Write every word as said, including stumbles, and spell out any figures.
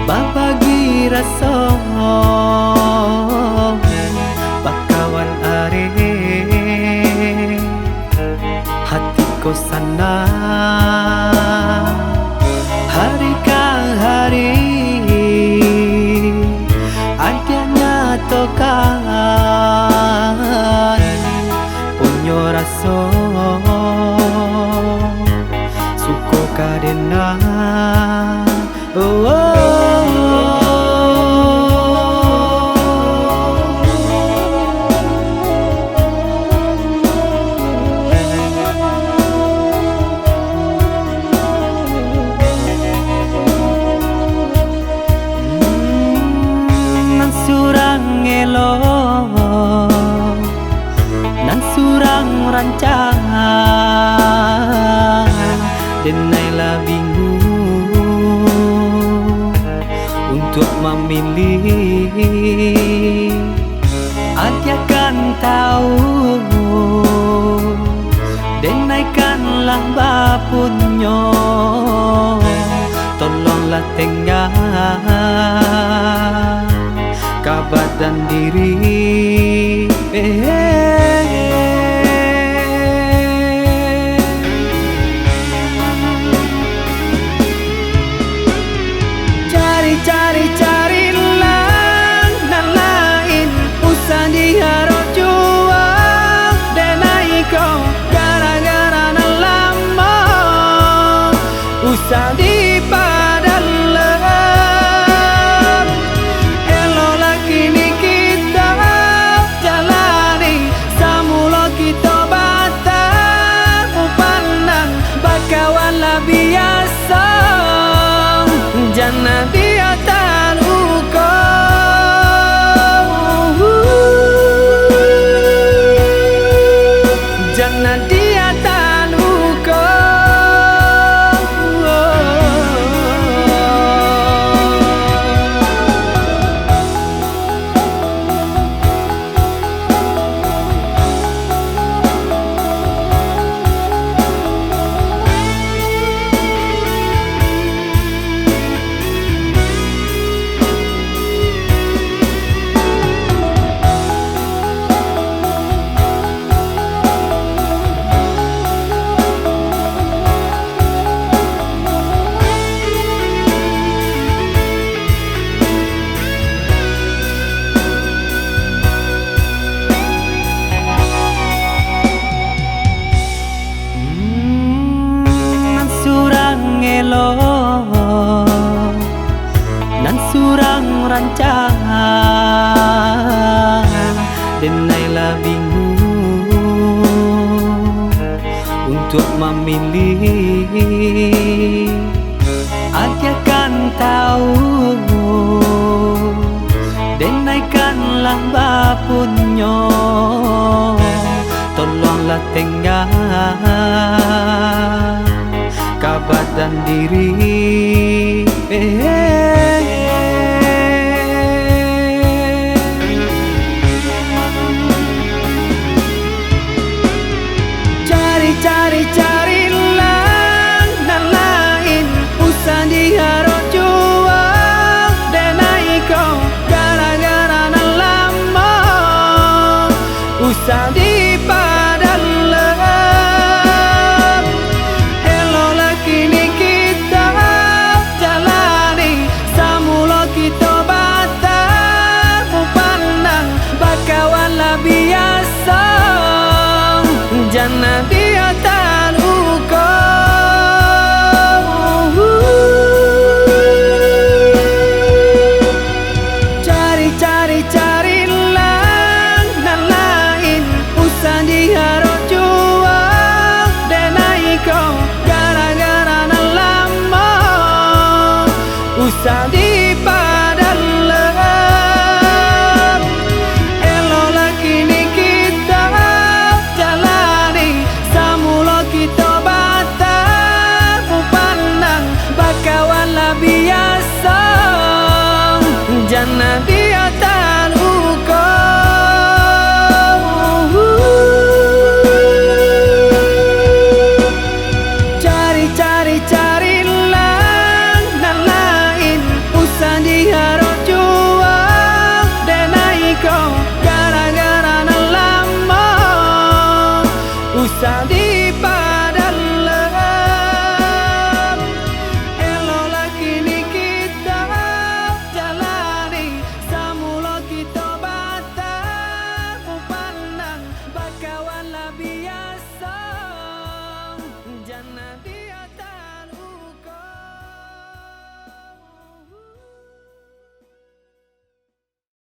Babagi raso bakawan areh, hati ko sanang. Hari ka hari, adiak nyatokan punyo raso suko ka dena. Oh, oh, oh. Hmm, nan surang elok, nan surang rancak, denai lah bingung untuak mamilih. Adiak kan tahu, denai kan lah bapunyo. Tolonglah tenggang ka badan diri. Eh. Cari, cari, carilah nan lain, usah diharok juo, denai ko gara-gara nan lamo, usah dipadalem. Eloklah kini kito jalani, samulo kito batamu pandang, bakawan lah biaso, jan adiak taluko. Jan adiak taluko. Hmm, nan surang elok, nan surang rancak, denai lah bingung untuak mamilih. Adiak kan tahu, denai kan lah bapunyo. Tolonglah tenggang ka badan diri. Cari, cari, carilah nan lain, usah diharok juo, denai ko gara-gara nan lamo, usah dipadalem. Eloklah kini kito jalani, samulo kito batamu pandang, bakawan lah biaso, jan adiak taluko. Cari, cari, carilah nan lain, usah diharok juo, denai ko gara-gara nan lamo, usah dipadalem. Eloklah kini kito jalani, samulo kito batamu pandang, bakawan lah biaso, jan adiak taluko. Cari, cari, carilah nan lain, usah Yo,